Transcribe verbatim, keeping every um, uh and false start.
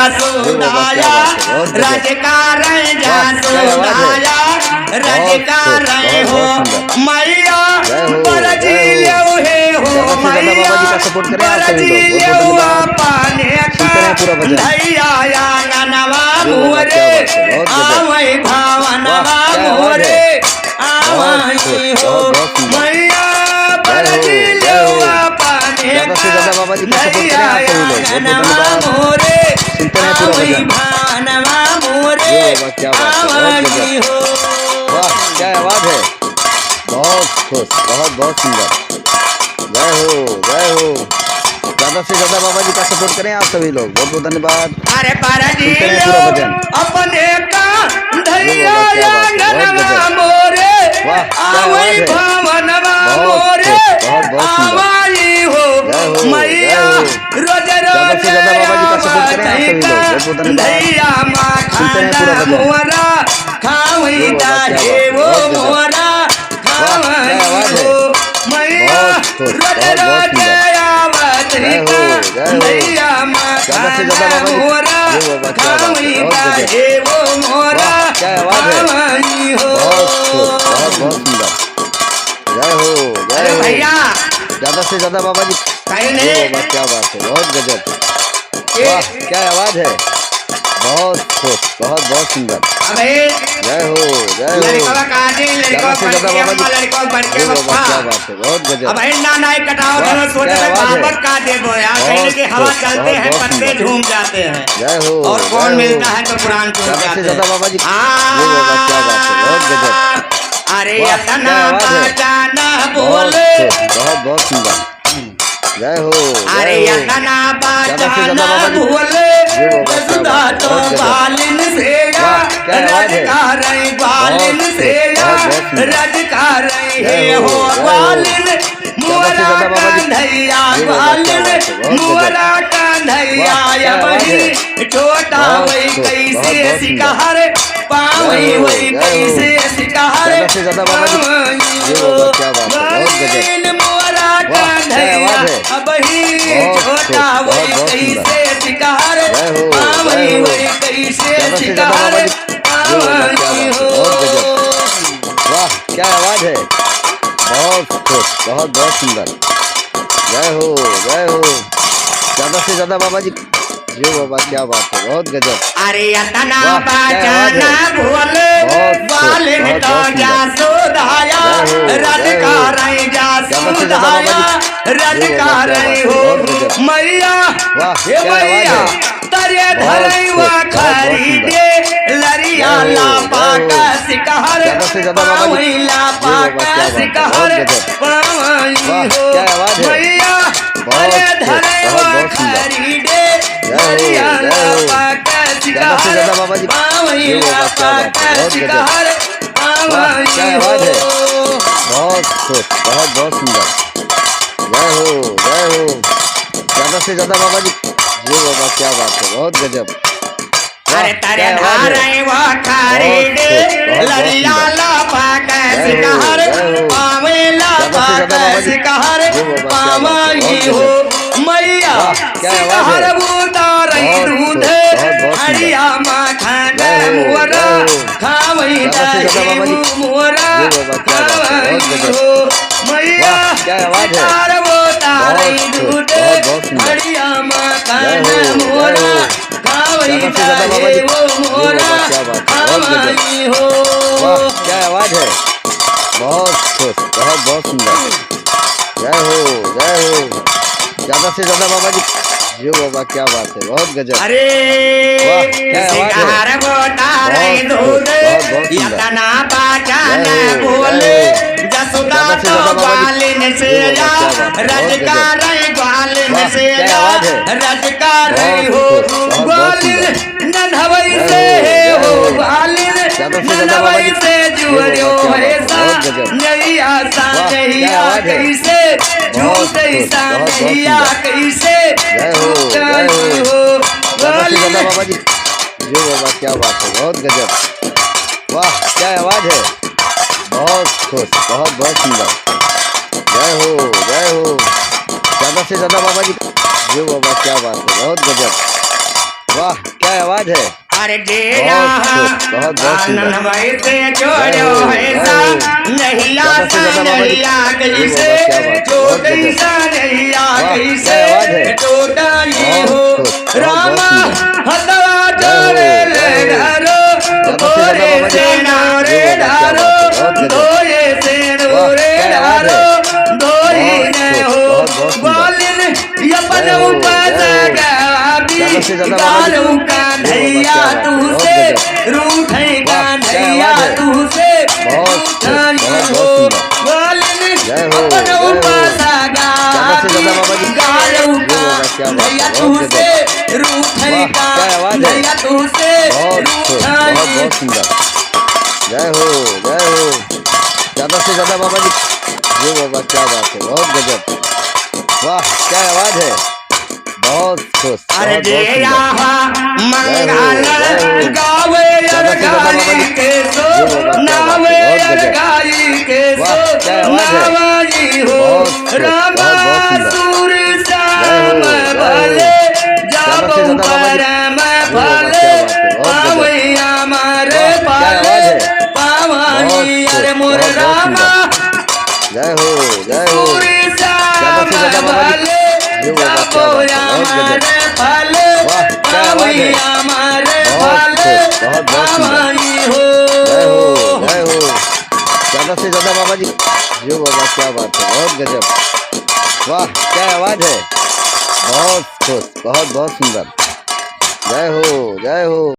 जसोदाया, रज का रहे जसोदाया, रज का रहे हो। मैया बरजी लेउ हे हो, मैया बरजी लेउ अपने का धैया आंगनवा मोरे, आवै भवनवा मोरे, आवै हो। मैया बरजी लेउ अपने का धैया आंगनवा मोरे, आवै भवनवा मोरे, आवै हो। वाह, क्या आवाज है। बहुत खुश, बहुत, बहुत सुंदर। जय हो, जय हो। ज्यादा से ज्यादा बाबा जी का support करें आप सभी लोग। बहुत, बहुत धन्यवाद। अरे बरजी लेउ अपने का धैया आंगनवा मोरे, आवै भवनवा मोरे, आवै हो। मैया रोज रोज आवै का धैया माखन मोरा, खावै दा हे वो मोरा, खावै हो। मैया रोज रोज आवै का धैया माखन मोरा, खावै दा हे वो मोरा, खावै हो। बहुत सुंदर। जय हो, जय हो। भैया, ज्यादा से ज्यादा बाबा जी। कहीं नहीं। बाबा, क्या बात है, बहुत गजब। वाह, क्या आवाज है, बहुत खूब, बहुत, बहुत सुंदर। अबे जय हो, जय हो। लड़कवा का दे, लड़कवा ज्यादा से ज्यादा बाबा जी। लड़कवा बढ़ के बाबा, क्या बात है, बहुत गजब। अब ना नाई कटाओ, वाह, सोचे क्या आवाज है। बाबा का दे बोया, कहीं बहुत के हवा खूब, चलते हैं, बहुत पत्ते सुंदर। झूम जाते हैं। जय हो, और कौन जय हो। मिलता है तो पुरान टूट जाते हैं। ज्यादा से ज्यादा बाबा जी। हाँ। ये बाबा, क्या बात है, बहुत गजब। अरे वाह, इतना क्या आवाज है। बाजा ना बोले। बहुत, बहुत, बहुत सुंदर। जय हो, अरे जय हो। इतना बाजा ना बोले। ये बाबा, क्या बात है, बहुत गजब। बालिन से या, वाह, क्या आवाज है। रजका रही बालिन से या, बहुत, बहुत सुंदर। रजका रही जय हो, हो, जय हो। बालिन। मोरा कन्हैया बालिन, मोरा कन्हैया या बही, छोटा वही कैसे शिकार, पावई वही कैसे शिकार, पावई हो। बालिन मोरा कन्हैया बही, छोटा वही कैसे शिकार, पावई वही कैसे शिकार, पावई हो। वाह, क्या आवाज है। बहुत खूब, बहुत, बहुत सुंदर। जय हो, जय हो। ज्यादा से ज्यादा बाबा जी। जी बाबा, क्या बात है, बहुत गजब। अरे इतना बाजा ना बोले, बालिन का जा सुधाया, रज का रही जा सुधाया, रज का रही हो। मैया, हे मैया। तरे धरैवा खरीदे, लरिया लापा का सिकहर, पावई लापा का सिकहर, पावई हो। मैया, तरे धरैवा खरीदे, लरिया लापा का सिकहर, पावई लापा का सिकहर, पावई हो। बहुत खूब, बहुत, बहुत सुंदर। जय हो, जय हो। ज्यादा से ज्यादा बाबा जी। जी बाबा, क्या बात है, बहुत गजब। अरे तरे धारे वो खरीदे, लरिया लापा के सिकहर, पावे लापा के सिकहर, पावई हो। मैया, सिकहर उतारे दूध, हरिया माखन मोरा, खावई दाई मोरा, खावई हो। मैया, सिकहर उतारे दूध, हरिया माखन मोरा, खावई दाई वो मोरा, खावई हो। वाह, क्या आवाज है। बहुत खूब, बहुत, बहुत सुंदर। जय हो, जय हो। ज्यादा से ज्यादा बाबा जी। जियो बाबा, क्या बात है, बहुत गजब। अरे, वाह, क्या आवाज है। सिकहर उतारे दूध, बहुत, बहुत सुंदर। इतना बाजा ना बोले, जसोदा तो ग्वालिन से या, रज का रही ग्वालिन से या, रज का रही हो, ग्वालिन नन्हवई से हो, ग्वालिन नन्हवई से जुड़ियो है सा, नैया सा नैया कैसे, झूठ सा नैया कैसे, जय हो, जय हो। ग्वालिन। जी बाबा, क्या बात है, बहुत गजब। वाह, क्या आवाज है। बहुत खुश, बहुत, बहुत सुंदर। जय हो, जय हो। ज्यादा से ज्यादा बाबा जी। जी बाबा, क्या बात है, बहुत गजब। वाह, क्या आवाज है। अरे जे बहुत रहा खूब, बहुत, बहुत सुंदर। आनंद वैसे जोड़ो जय हो, है जय सा, हो। नहिया ज्यादा से सा ज्यादा बाबा जी। नहिया ये कैसे, बाबा, क्या बात है, जो बहुत गजब। कैसा नहिया वाह, कैसे, क्या आवाज है। जोड़ा ये बहुत हो। खूब, बहुत, बहुत रामा सुंदर। हथवा जय हो, जोड़े ले जय हो। डारो, ज्यादा से ज्यादा तोरे बाबा जी। से नारे ये बाबा, क्या डारो, बात है, बहुत गजब। धोए से वाह, नोरे क्या आवाज है। डारो, धोई बहुत ने खूब, हो। बहुत, बहुत सुंदर। बालिन ये जय हो, जय हो। ज्यादा से ज्यादा बाबा जी। गालू का ये बाबा, नैया क्या बात है, बहुत तुझसे, गजब। रूठे का वाह, क्या नैया आवाज है। तुझसे, बहुत खूब, बहुत, बहुत सुंदर। जय हो, जय हो। ज्यादा से ज्यादा बाबा जी। गालू ये का बाबा, क्या बात है, नैया बहुत तुझसे, गजब। रूठे वाह, का क्या आवाज है। नैया तुझसे, बहुत खूब, बहुत, बहुत सुंदर। जय हो, जय हो। ज्यादा से ज्यादा बाबा जी। ये बाबा, क्या बात है, बहुत गजब। वाह, क्या आवाज है। बहुत खुश, अरे बहुत, बहुत सुंदर। मंगल जय हो, जय हो। गावे ज्यादा से ज्यादा बाबा जी। के सो, ये बाबा, क्या बात है, नावे बहुत गजब। गाई के वाह, सो, क्या आवाज है। नावाई हो, बहुत खुश, रामा बहुत, बहुत सुंदर। सूर जय हो, श्याम जय हो। भले, ज्यादा से जाबो ज्यादा बाबा जी। परम ये बाबा, फले, क्या बात है, बहुत गजब। पावे अमर वाह, क्या आवाज फले, है। पावाई बहुत अरे खुश, मोर बहुत, बहुत रामा। सुंदर। जय हो, जय हो। ज्यादा से ज्यादा बाबा जी। ये बाबा, क्या बात है, बहुत गजब। वाह, क्या आवाज है। बहुत खूब, बहुत, बहुत सुंदर। जय हो, जय हो। ज्यादा से ज्यादा बाबा जी। ये बाबा, क्या बात है, बहुत गजब। वाह, क्या आवाज है। बहुत खुश, बहुत, बहुत सुंदर। जय हो, जय हो।